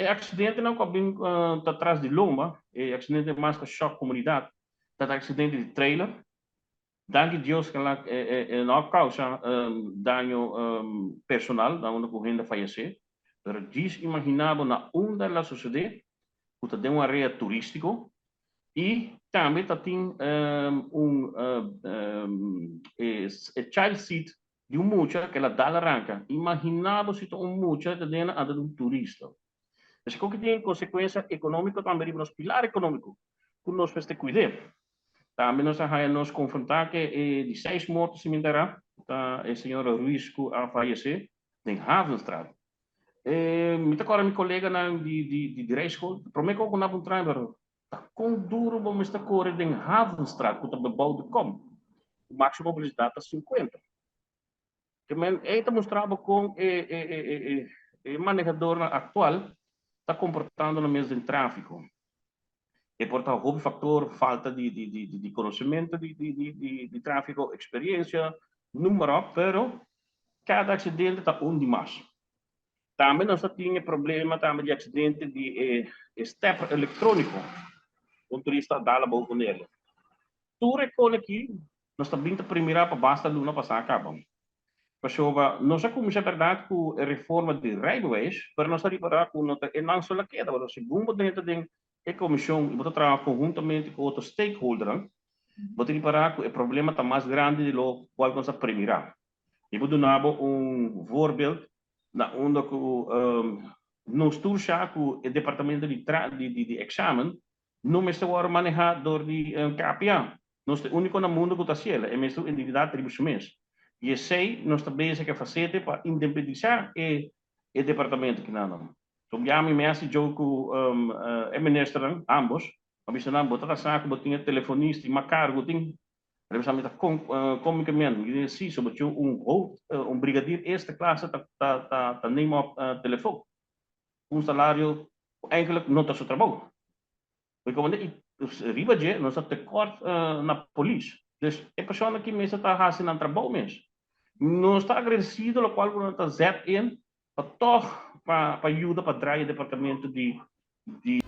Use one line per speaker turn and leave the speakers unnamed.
E aksidentenan ku a bin ta tras di lomba, e aksidente mas ku a shòk komunidat, ta ta aksidente di trailer. Danki Dios ku e no a kousa daño personal na unda ku hende a fayesé. Pero djis imaginá bo na unda el a sosodé, ku ta den un area turístiko i tambe ta tin un e child seat di un mucha ku el a dal ranka. Imaginá bo si ta un mucha ta den anda di un turista. Esaki ku tin konsekuensia ekonómiko tambe riba nos pilar ekonómiko ku nos mester kuid'é. Tambe nos a haña nos konfrontá ku e di seis morto si mi ta ta e señora Ruiz ku a fayesé den Havenstraat. Mi ta kòrda mi koleganan di di di rijschool, promé ku nan a puntra mi, pero ta kon duru bo mester kore den Havenstraat ku ta bebou di kom? Ku máksimo velosidat ta sinkuenta. Ke men ei ta mustra bo kon e e e e e manehadornan aktual ta komportando nan mes den tráfiko. E por ta hopi faktor, falta di di di di konosementu di di di di di tráfiko, eksperiensia, noem maar op, pero kada aksidente ta un di mas. Tambe nos ta tin e problema tambe di aksidente di e e stepper elektróniko, un turista a dal abou ku nel. Tur e kos aki Nos ta bin ta primirá pa basta luna pasá kaba. Pasobra nos a kuminsá bèrdat ku e reforma di rijbewijs, pero nos a ripará ku no ta e nan so la keda, pasobra segun bo drenta den e komishon i bo ta traha konhuntamente ku otro stakeholdernan, bo ta ripará ku e problema ta mas grandi di lo kual ku nos a primirá. Mi por duna bo un voorbeeld na unda ku nos tur sa ku e departamento di di eksamen no mester wòrdu manehá dor di KPA. Nos ta e úniko na mundu ku ta hasiel, e mester un identidat riba su mes. I esei nos ta bezig e fasete pa independisá e e departamento kinan. So bia mi mes i joe ku e ministernan, ambos, a bisa nan, bo ta kasá ku bo tin e telefonista i mas karu ku tin. A bisa mi ta kon komikamente, mi di si, so bo tin un hoofd, un brigadier eerste klasse ta ta ta neem op telefon. Un salario ku eigenlijk no ta su trabou. Porque riba dje nos ta tekort na polis. Dus e persona ki mester ta hasi nan trabou mes. Nos ta agradecido locual cu nan ta zet in pa toch pa yuda pa draai e departamento di di.